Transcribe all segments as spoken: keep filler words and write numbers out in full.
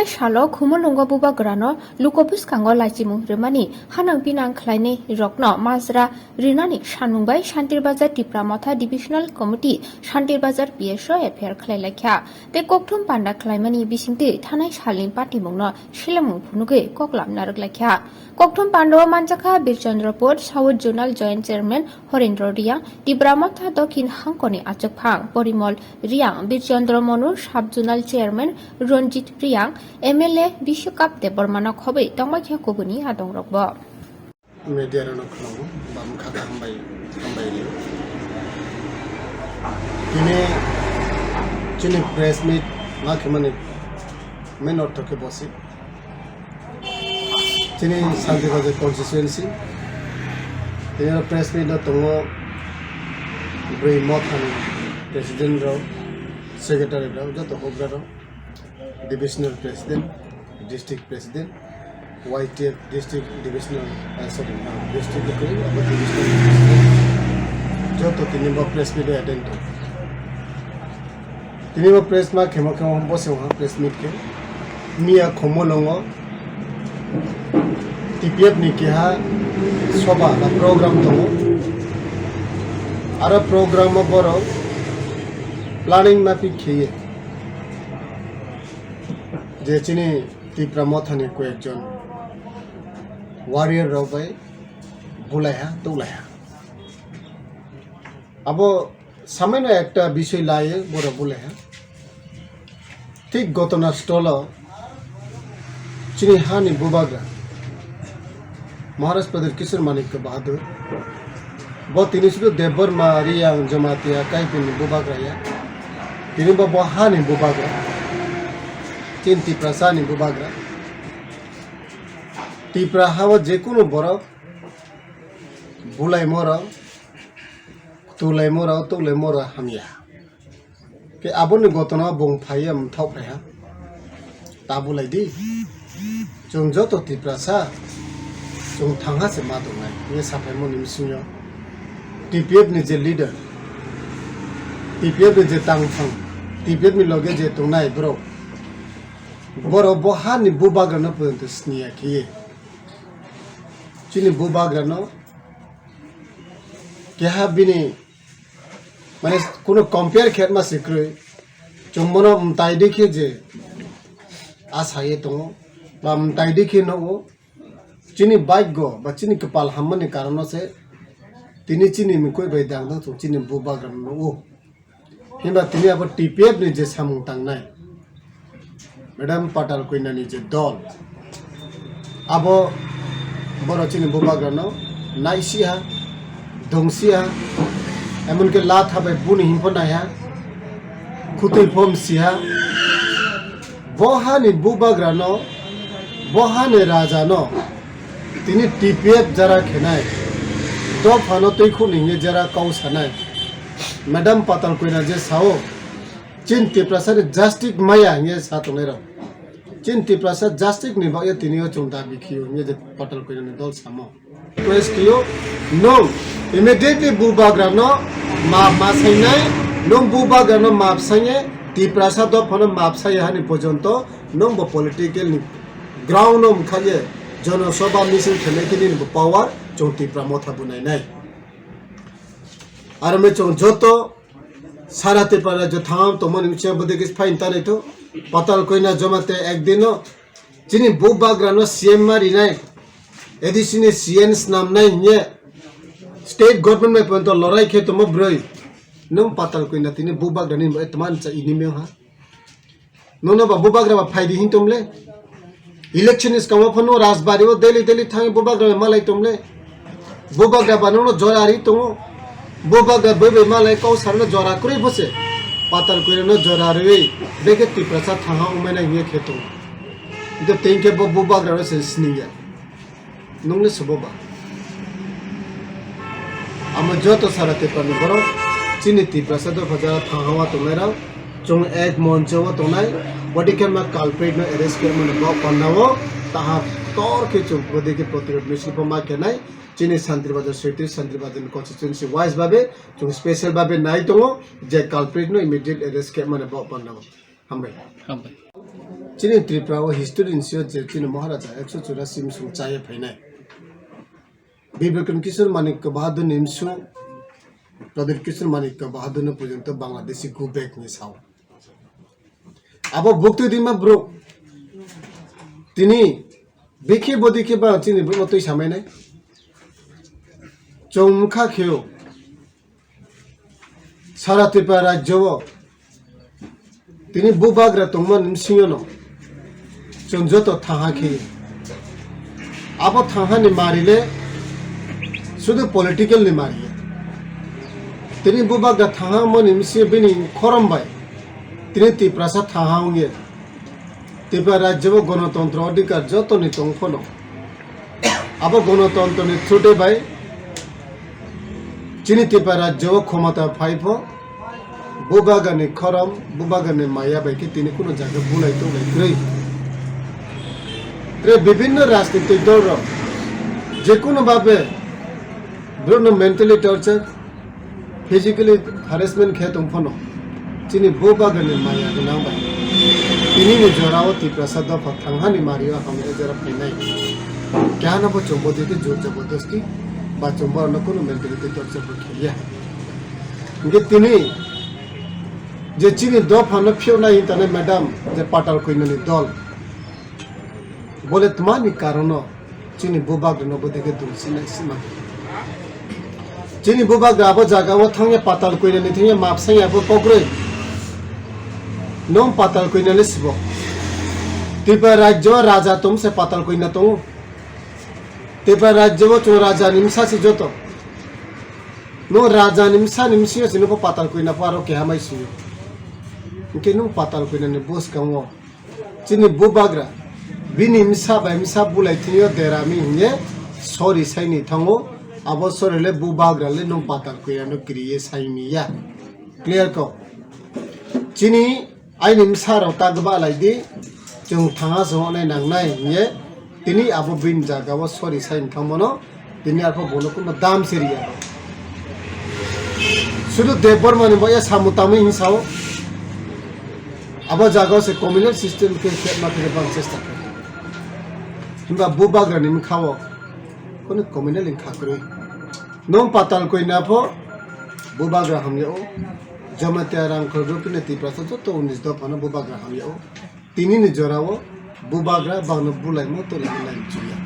Salo Khumulwngo bubagrano luko bwskango lachimung rwmani hanang pinang khlainai rokno majra rinani sanmung bai Shantir Bazar Tipra Motha Divisional Committee Shantir Bazar P S O F I R khlai laikha tei kokthum panda khlaimani bisingtwi thanai salni patimungno selamung phunugwi koklam narwk laikha. Kokthum pandao manjakha Birchandra Pod South Zonal Joint Chairman Horendra Riang, Tipra Motha Dokhin Hangkoni Achukphang Porimol Riang, Birchandra Monu Sub Zonal Chairman Ranjit Riang, M L A Biswakap Debbarmano khobwi tongbaikha kubuni adongrokbo. Media rokno khulumgo, bam kha kha hambai, hambai rio. Tini chini press meet ma khemani main ortho khe bosi. Chini Shantir Bazar constituency. Tini press meet no tongo bwrwi mothani president rok, secretary rok, joto houhgra rok, divisional president, district president, Y T F district divisional, eh, sorry, ah, district divisional president. Joto tini bo press meet o attend tong. Tini bo press ma khemo khemo bo se wngkha press meet khe. Miya Khumulwngo T P F ni keha soba ba program tongo. Aro program o borok planning maphi kheye je chini Tipra Mothani koyekjon warrior rok bai bulaiha tuklaiha. Abo Samaino ekta bisoi laiyo borok bulaiha. Thik gotona stolo chini hani bubagra Maharaj Pradyot Kishore Manikya Bahadur. Bo tini sudu Debbarma, Riyang, Jamatia, Kaipini bubagra ya. Tini bo, bo hani bubagra. Chini Tiprasani bubagra. Tipra hao jekunu borok bulaimorok, tulaimorok, tuklaimorok hamya. Khe aboni gotona bung phaiya mthok phaiha. Ta bulai di. Chwng joto Tiprasa, chwng thangha se ma tongnai. Ye saphaimoni bisingo T P F ni je leader, T P F ni je tangthang, T P F ni loge je tongnai borok, borok bo hani bubagrano porjonto siniya khiye. Chini bubagrano keha bini, mane, kuno compare khe ma se kwrwi. Chwng bono mtai di khe je asaye tongo, ba mtai di khe nogo. Chini bhagyo ba chini kwpal hammani karono se tini chini mukoi bai dang dang chwng chini bubagrano nogo. Himba tini abo T P F ni je samung tangnai, Madam Patal Koinani je dol, abo borok chini bubagrano naisiha, dongsiha, emonki la thabai buni himpo naiha, khutui phom siha. Bo hani bubagrano, bo hani rajano tini T P F jara khenai, dophano twi khuni hinwi jara kau sanai. Madam Patal Koina je sao, Chin Tiprasa ni justice maya hinwi sa tongnai rok. Chin Tiprasa justice ni bagwi tini o chwng dabi khiyo hinwi je Patal Koina ni dol samo. Request khiyo, nung immediately bubagra no ma, ma sainai, nung bubagra no ma sainai, Tiprasa dophano ma sai hani porjonto nung bo political ni ground no mkhaye Jono Sabha misil khenai khe nini bo power chwng Tipra Motha bo nainai. Aro me chwng joto Sara Tripura rajyo thangam tongmani mchia bodikis phain tanai to. Patal Koina joma te ekdino chini bubagra no C M ma rinai, A D C ni C N snamnai hinye state government bai ponto lorai khe tomo broi. Nung Patal Koina tini bubagra ni bai tman cha ini meng ha. Nono ba bubagra ba phaidi hin tomle. Election is kamo phano Rajbari o daily daily thang bubagra malai tomle. Bubagra ba nono jora ri tongo. Bubagra bai bai malai kau sarno jora kroi bose. Patal Koina no jora ri beke Tiprasa thangha umena hinge khe tongo. Ito tengke bo bubagra no se sniya. Nungni subo ba. Amo joto sara Tiprani borok chini Tiprasa dopha jara thanghawa tongnai rok. Chwng ek moncho o tongnai, bodi khe ma culprit no arrest khe mani bo panda o taha tor khe chwng bodi khe protirod misil bo ma khenai. Chini Santri Bazar Soitri, Santri Bazar ni constituency wise babe chwng special babe nai tongo je culprit no immediate arrest khe mani bo panda o. Hambai. Hambai. Chini Tripura o history ni sio je chini Maharaja ekso churasi msung chaya phainai. Bibekon Kishore Manikya Bahadur ni msung, Pradyot Kishore Manikya Bahadur no porjonto Bangladeshi go back ni sao. Abo buktui dima bro. Tini bikhe bodikhe ba chini bro twi samainai. Chong mukha kheo. Sara Tripura rajyo o tini bubagra tongmani bisingo no chwng joto thaha khe. Abo thaha ni mari le sudu political ni mari ya. Tini bubagra thaha mani bisingo bini khorom bai tini Tiprasa thaha wngye. Tripura rajyo o gonotontro odhikar joto ni tong phano. Abo gonotontro ni through bai chini Tripura rajyo o khomota phai pho, bubagra ni khorom, bubagra ni maya bai khe tini kuno jaga bulai tongbai kwrwi. Tre bibhinno rajnitik dol rok je kuno babe borok no mentally torture, physically harassment khe tong phano chini bubagra ni maya gwnang bai tini ni jora o Tiprasa dopha thanghani mari o hamya jora phainai. Keha no bo chumbo dite jor jabardasti ba chumbo no kuno mentality torture bo kheliya. Hingke tini je chini dopha no phiyok nai hintanai madam je Patal Koina ni dol. Bole tma ni karon no chini bubagra no bo dike dul sinai sima. Chini bubagra abo jaga o thangya Patal Koina ni thangya map sangya bo pogroi. Nong Patal Koina le sibo. Tripura rajyo raja tong se Patal Koina tongo. Tripura rajyo o chwng raja ni msa se joto. Nong raja ni msa ni msingo se nokho Patal Koina pho aro keha mai singo. Hingke nong Patal Koina ni bwskango chini bubagra bini msa bai msa bulai thwngyo derami hinye sori saini thango. Abo sori le bubagra le nong Patal Koina no kiriye saini ya. Clear ko? Chini aini msa rok ta gba lai di, chwng thanga se hwnwi nangnai hinye tini abo bini jaga o sori saini thangmano. Tini arpho bono kuno dam se riya. Sudu Debbarma ni boya samu tamwi hin sao. Abo jaga o se communal system khe khe ma khe bang chesta khe. Himba bubagra ni mkha o kono communal in kha kwrwi. Nong Patal Koina pho bubagra hamya o. Jamatia Rangkhol Rupini Tiprasa joto unis dopha no bubagra hamya o. Tini ni jora o bubagra bangno bulaimo tolaimo lai chuya.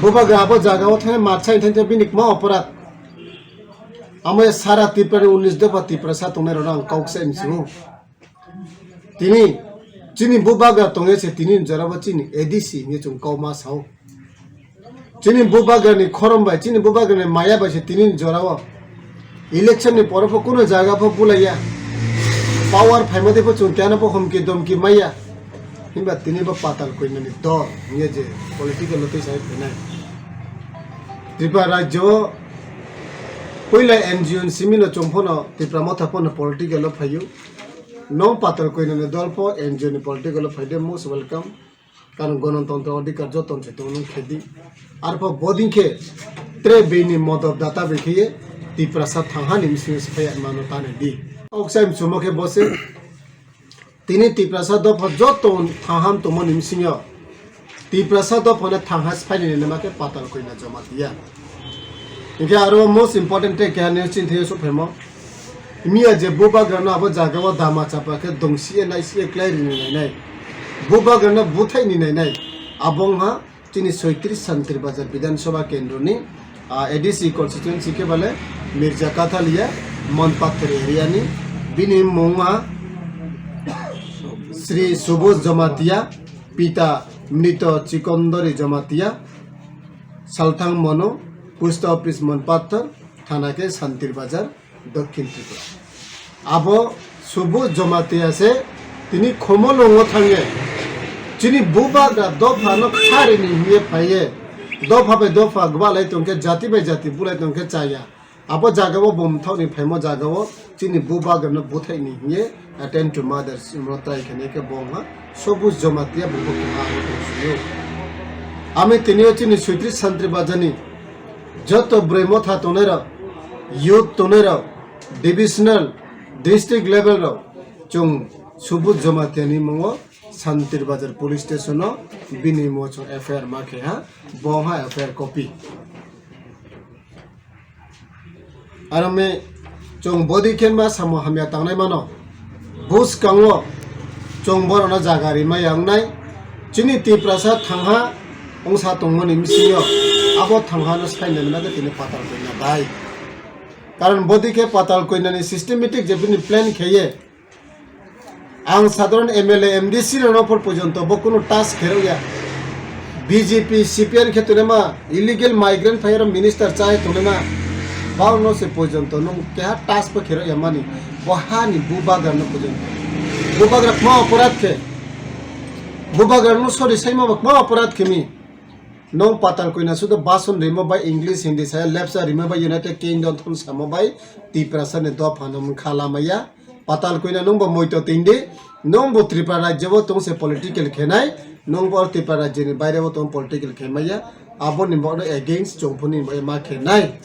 Bubagra abo jaga o thangwi matsa thangwi bini kma oporad. Amo sara Tripura ni unis dopha Tiprasa tongnai rok ang kok sa msu. Tini chini bubagra tongye se tini ni jora o chini A D C hinwi chwng kok ma sao. Chini bubagra ni khorom bai, chini bubagra ni maya bai se tini ni jora o election ni poro pho kuno jaga pho bulaiya. Power phaima de pho chwng keha no pho humki domki maya. Himba tini bo Patal Koina ni dol hinye je political o twi sai phainai. Tripura rajyo o puila N G O ni simi no chwng pho no Tipra Motha pho no political o phaio. Nong Patal Koina ni dol pho N G O ni political o phaide most welcome. Karon gonotontro odhikar joto se tong nung khedi. Arpho boding khe tre bini modot data bai khiye Tiprasa thanghani msing sphaya mano tane di. Oksai msumo khe bose tini Tiprasa dopha joto thangham tongmani msingyo Tiprasa dophano thangha sphani nini ma khe Patal Koina Jamatia. Hinkhe aro most important tei keha news chini thaiyo sukphaimo. Miya je bubagrano abo jagao dama chapa khe dongsiye naisiye klai rini nainai. Bubagrano buthaini nainai. Abo wngha chini soitris Santri Bazar Bidhan Sabha Kendroni, ah, A D C constituency khe bale Mirja Kathalia, Monpathar area ni. Bini mung wngha Sri Subus Jamatia, pita Mrito Chikondori Jamatia, Salthang Mono, Post Office Monpathar, thana khe Santri Bazar, Dokhin Tripura. Abo Subus Jamatia se tini Khumulwngo thangye chini bubagra dophano kharini hinye phaiye dopha bai dopha gwbalai tongkhe jati bai jati bulai tongkhe chaya. Abo jagao bumthokni phaimo jagao chini bubagrano buthaini hinye attend to mothers no try khainai khe bo wngha Subus Jamatia bo bo keha abo tong sio. Ami tinio chini soitris Santri Bazarni joto bwrwi motha tongnairok, youth tongnairok, divisional, district level rok chwng Subus Jamatia ni mungo Santir Bazar Police Station o bini mo chwng F I R ma khe ha, bo ha F I R copy. Aro me chwng bodi khe ma samo hamya tangnai mano. Bus kango chwng borok no jaga rima yang nai. Chini Tiprasa thangha wngsa tongmani bisingo abo thangha no saina nina khe tini Patal Koina bai. Karon bodi khe Patal Koina ni systematic je bini plan kheye. Ang sadharon M L A, M D C rokno por porjonto bo kunu touch kherok ya. B J P, C P I ni khe tongnai ma illegal migrant phai oro minister chai tongnai ma. Bang no se porjonto nung keha touch bo kherok ya mani. Bo ha ni bubagra no porjonto. Bubagra kma oporad khe. Bubagra no sorry sai ma ba kma oporad khe mi. Nung Patal Koina sudo bason rimo bai English, Hindi saya lepsa rimo bai United Kingdom thum samo bai Tiprasa ni dopha no mkha lamaya. Patal Koina nungbo moito tindi, nungbo Tripura rajyo bo tong se political khenai, nungbo Tripura rajyo ni baire bo tong political khemaya, abo ni bo against chongphoni bo ma khenai.